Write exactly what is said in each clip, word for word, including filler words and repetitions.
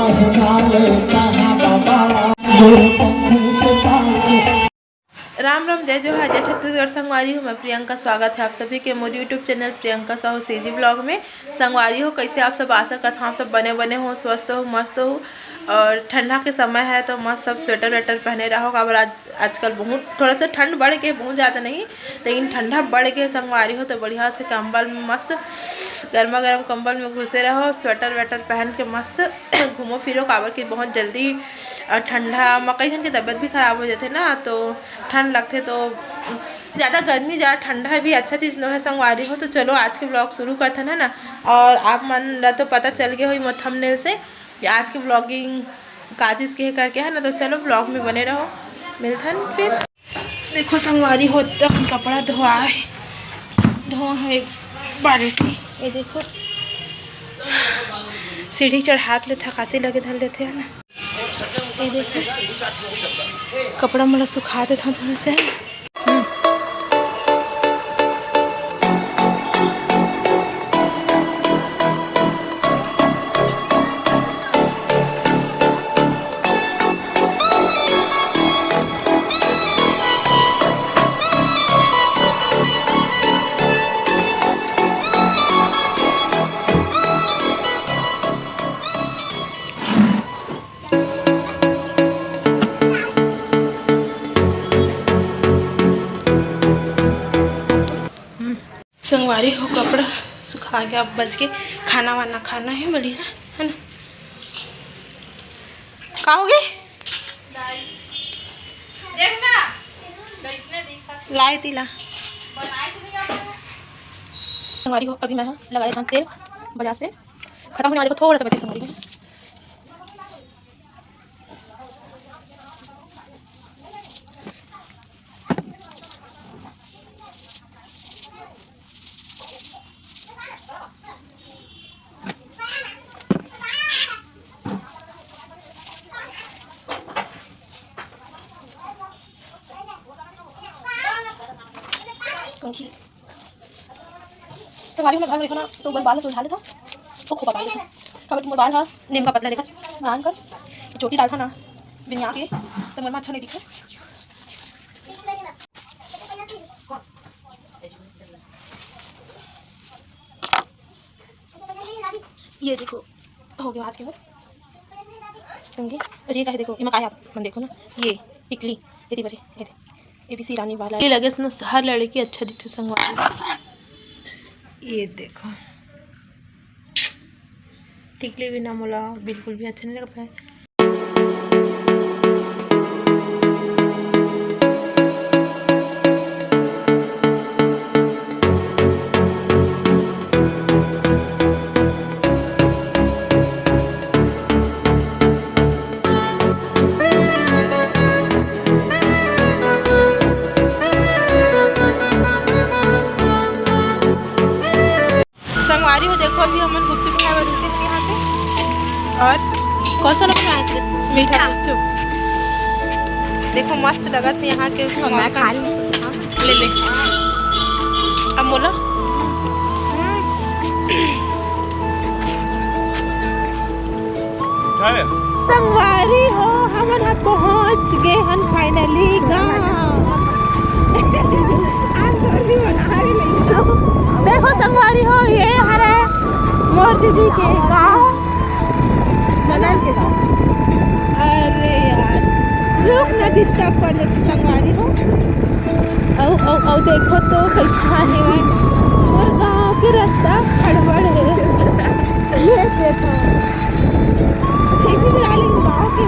राम राम, जय जोहार, जय छत्तीसगढ़ संगवारी हो। मैं प्रियंका, स्वागत है आप सभी के मोर YouTube channel Priyanka Sahu CG blog में। संगवारी हो, कैसे आप सब? आशा करता हूँ आप सब बने बने हो, स्वस्थ हो, मस्त हो। और ठंडा के समय है तो मस्त सब स्वेटर वेटर पहने रहो, काबर आज आजकल बहुत थोड़ा सा ठंड बढ़ के, बहुत ज़्यादा नहीं, लेकिन ठंडा बढ़ के संगवारी हो, तो बढ़िया से कंबल में मस्त गर्मा गर्म कंबल में घुसे रहो, स्वेटर वेटर पहन के मस्त घूमो फिरो, काबर कि बहुत जल्दी अ, ठंडा म कई झन के तबीयत भी खराब हो जाथे ना, तो ठंड लगथे तो ज़्यादा गर्मी ज़्यादा ठंडा भी अच्छा चीज़ नो है संगवारी हो। तो चलो आज के ब्लॉग शुरू करथन, है ना। और आप मन ला तो पता चल गया होई मोर थंबनेल से कि आज के ब्लॉगिंग का चीज़ के करके, है ना। तो चलो ब्लॉग में बने रहो, मिलथन फिर। देखो संगवारी हो, तक कपड़ा धोआ है, धोआ है एक बाल्टी। ये देखो सीढ़ी चढ़ात ले थकासी लगे धर लेथे, है ना। ये देखो कपड़ा मोला सुखा देथन थोड़ा से, है ना। संगवारी हो, कपड़ा सुखा गया, अब बच के खाना वाना खाना है, बढ़िया है ना। का हो गए? लाए तिला। संगवारी हो, अभी मैं लगा देता हूँ तेल बाजार से, खत्म होने वाले को थोड़ा सा बचे संगवारी हो। संगवारी हो, मैं घर में देखो ना, तो बस बाल ला सुलझा लेथों, तो खोपा बाल लेथों। काबर कि मोर बाल हा नीम का पतला देखा, नान कर चोटी डालथों ना, बिनिया के, तो मोर में अच्छा नहीं दिखे। ये देखो, हो गया आज के बाद। समझे? और ये का है, देखो, एमा का है, आप मन देखो ना, ये टिकली, एती बरे, ये दे, एबीसी रानी वाला। ये लगे से ना, हर लड़की अच्छा दिखथे संगवारी। ये देखो, टिकली बिना मोला बिल्कुल भी अच्छा नहीं लग पाए। संगवारी हो, देखो, अभी हमन गुपचुप खाए बर रुके हन यहाँ पे। और कौन सा लोग खाए थे? मीठा। गुपचुप। देखो, मस्त लगत है यहाँ के। मैं खा लूँ। ले ले। अब बोलो। संगवारी हो, हमन ह पहुंच गे हन finally गांव। देखो संगवारी हो, ये हरे मोर दीदी के गांव। अरे यार, रुक ना, disturb कर देथे संगवारी हो। अउ, अउ, अउ देखो तो कइसना हेवय मोर गांव के रस्ता, खड़बड़ हे। ये देखो, इसी में डालेंगे गांव के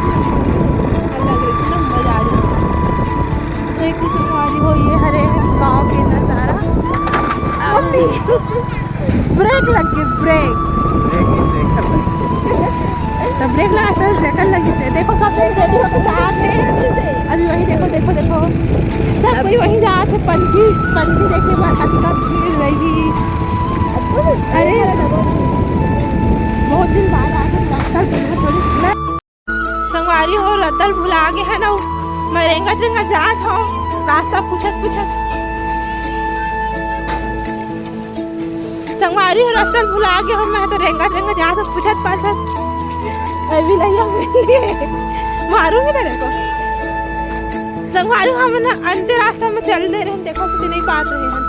अलग, एकदम मजा आ रही है। देखो संगवारी हो, ये हरे गांव के नजारा। मम्मी, brake लग गई, brake। तो brake लगा, तो brake लगी से। देखो, सब लोग ready होके जात हे। अभी वही देखो, देखो, देखो, सब कोई वहीं जात हे। पनकी, पनकी देखे बर अतका भीड़ रही। अरे, बहुत दिन बाद आए हे, रास्ता देखो थोड़ी। संगवारी हो, रतल भुला गे हे ना, मैं रेंगत रेंगत जात हूँ, रास्ता पूछत पूछत। संगवारी हो, रस्ता भुला गे हो, मैं तो रेंगत रेंगत जात हूँ, पूछत पाछत। अभी नहीं, अभी मारूंगी तेरे को। संगवारी, हमन अंते रास्ता में चल दे रहे हैं, देखो, कितने नहीं पात रहे हैं।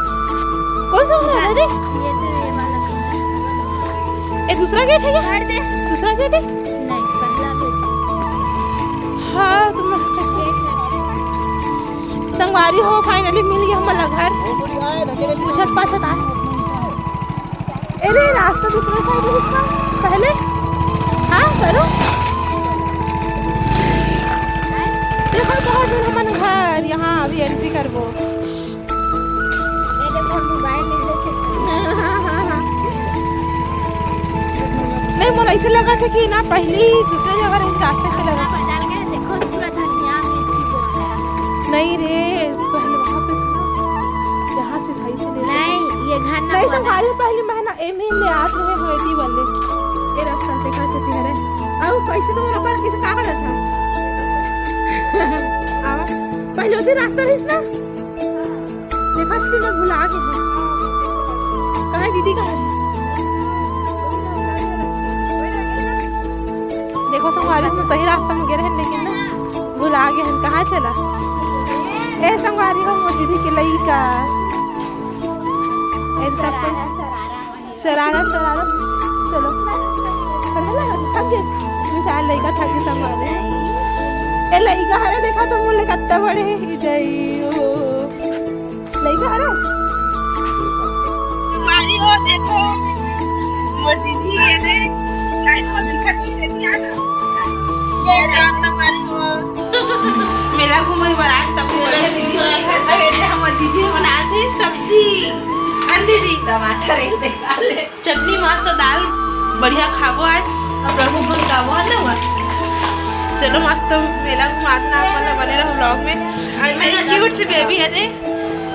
कौन सा घर है रे? ये तो ये वाला सीधा। ये दूसरा गेट है क्या? हट दे। दूसरा गेट है? नहीं, पहला गेट। हाँ, तुम गेट है। संगवारी हो, finally मिल गया हमारा घर। पूछत पाछत आ। अरे, रास्ता दूसरा साइड है इसका। पहले, हाँ, करो। देखो, बहुत दूर हमन घर, यहाँ अभी entry करबो। ये देखो, मोबाइल नहीं देखे। नहीं, मोला ऐसे लगा था कि ना, पहली दूसरे जगह रही, रास्ते से लगा। बदल गए, देखो, पूरा धनिया, मेथी बोल रहा है। नहीं रे, पहले वहाँ पे था ना, जहाँ से भाई से ले नहीं, ये घर ना नहीं, बना। संभाल, पहली महीना एमे ले आत रहे हो एती वाले। ए रास्ता देखा से हरे। अब कैसे तो मोला पर किसे का करत था? आवा। पहले उसी रास्ता रहिस ना? देखा से मैं भुला गए हैं। कहाँ दीदी, कहाँ है? देखो संगवारी, हम सही रास्ता में गए रहे, लेकिन ना भुला गए हैं। कहाँ चला? ए संगवारी हो, मोर दीदी के लइका। ए सब शरारा, शरारा। चलो। ठंडा लगा, थक गए। बेचारा लइका थक गए संगवारी। ए लइका हरे, देखा तो मोर ले कत्ता बड़े हे, जई हो। लइका हरे। संगवारी हो, देखो। मोर दीदी ये दे। गाइस, मोर दिन खत्म कर दिया ना। ये रात संगवारी हो। मेला घूमे बर आज सब बोले दीदी, हमर दीदी बनाथे सब्जी। हन दीदी, टमाटर एक देखा ले। चटनी मस्त, दाल बढ़िया खाबो आज। अब प्रभु गुण गाबो, है ना हुआ? चलो मस्त मेला घुमात ना, मतलब बने रहो vlog में। और मेरी cute सी baby है रे।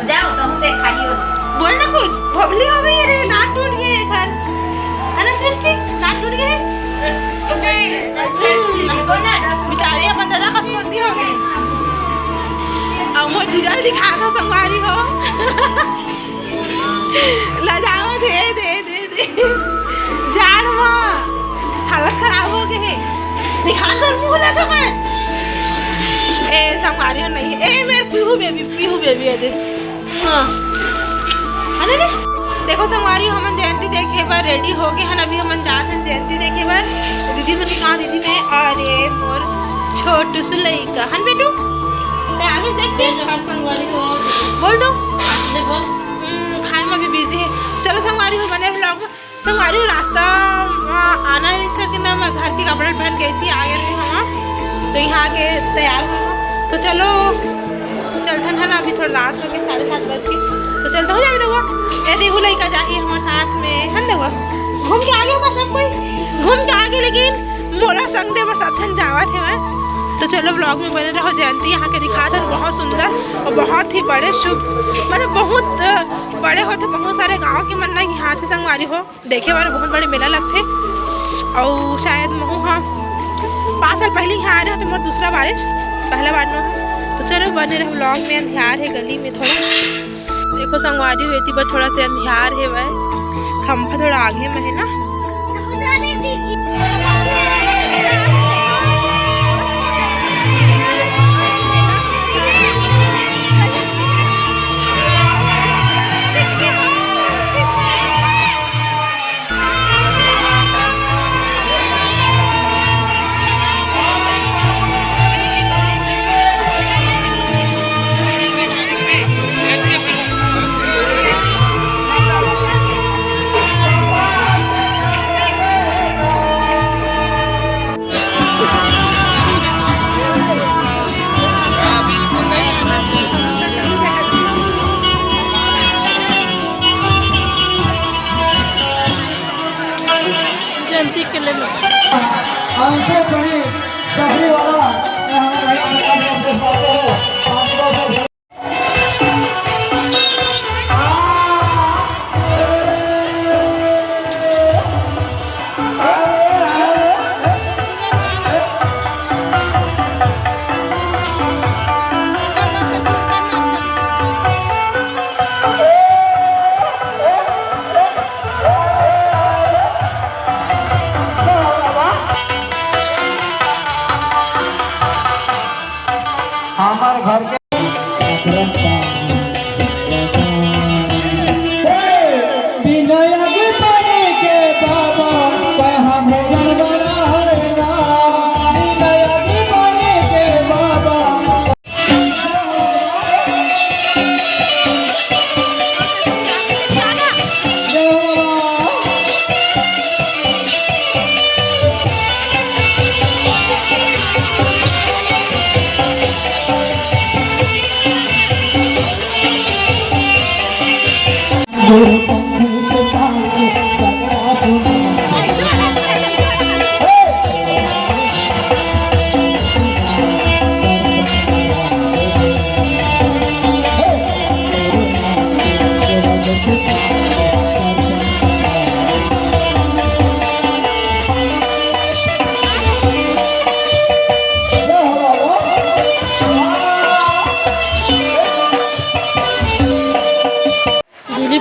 जाओ, तुम देख खाली हो। बोल ना कुछ, भोभली हो गई है रे, नाक टूट गए है घर। है ना सृष्टि? नाक टूट गए है? बेचारी अपन दादा कस करती हो गई। अब वो जीजा दिखा दो संगवारी हो। लजाओ, दे, दे, दे, दे। जाड़ म हालत खराब हो गए हे। निकाल दे मुंह ला तो मैं। ए, संगवारी हो नहीं। ए, मेरे पीहू baby, पीहू baby है दे। हाँ। है ना रे? देखो संगवारी, हमन जयंती देखे बर ready हो गए हन। अभी हमन जात हन जयंती देखे बर। दीदी मन कहाँ, दीदी मैं, अरे मोर छोटू से लइका। हन बेटू? ते आगे देख के। संगवारी हो। बोल दो। ले बोल। हम्म, खाए में भी busy है। चलो संगवारी हो, बने vlog में। संगवारी हो, रास्ता म आना है इसका कि ना, मैं घर के कपड़ा पहन के ऐसे ही आ गए रहे हम, तो यहाँ आके तैयार हो। तो चलो, चलथन है ना, अभी थोड़ा रात हो गई, साढ़े सात बज के, तो चलता हो जाए रहुआ। ए, रेहू लइका जाही हमारे साथ में, है ना रहुआ? घूम के आगे होगा सब कोई, घूम के आगे, लेकिन मोला संग दे बस अब झन जावत है मैं। तो चलो, vlog में बने रहो। जयंती यहाँ के दिखात है, बहुत सुंदर और बहुत ही बड़े शुभ, मतलब बहुत बड़े होते, बहुत सारे गांव के मन ना यहाँ आथे संगवारी हो, देखे बर बहुत बड़े मेला लगथे। अउ शायद महू हा पाँच साल पहले यहाँ आ रहे थे, मोर दूसरा बार ए, पहला बार नो है। तो चलो बने रहो vlog में, अंधियार है गली में थोड़ा। देखो संगवारी हो, एती बर थोड़ा से अंधियार है वह, खंभा थोड़ा आगे में है ना। जयंती के लिए हमसे बड़ी सफरी वाला, मैं हमारे भाई आकाश को पेश करते हैं। आप लोगों से बिना आगी पानी के बाबा, कहाँ भोजन बना है ना? बिना आगी पानी के बाबा।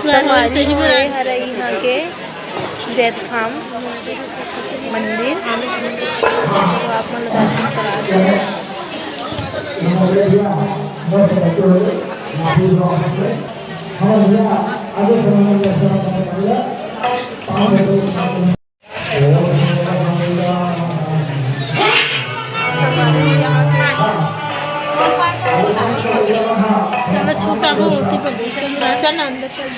संगवारी हो, ये हरे इहाँ के जैतखाम मंदिर। चलो, आप मन ल दर्शन करा देथन। चलो, छूता हो, होती पर चल ना, अंदर चल।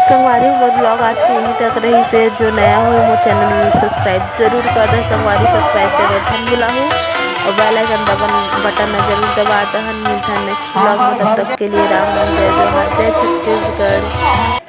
संगवारी हो, मोर vlog आज के यहीं तक रहिस हे। जो नया हो, मोर channel subscribe जरूर कर दे संगवारी, subscribe करे झन भुलाहू और bell icon दबन button ला जरूर दबा दहन। मिलथन next vlog में, तब तक के लिए राम राम, जय जोहार, जय छत्तीसगढ़।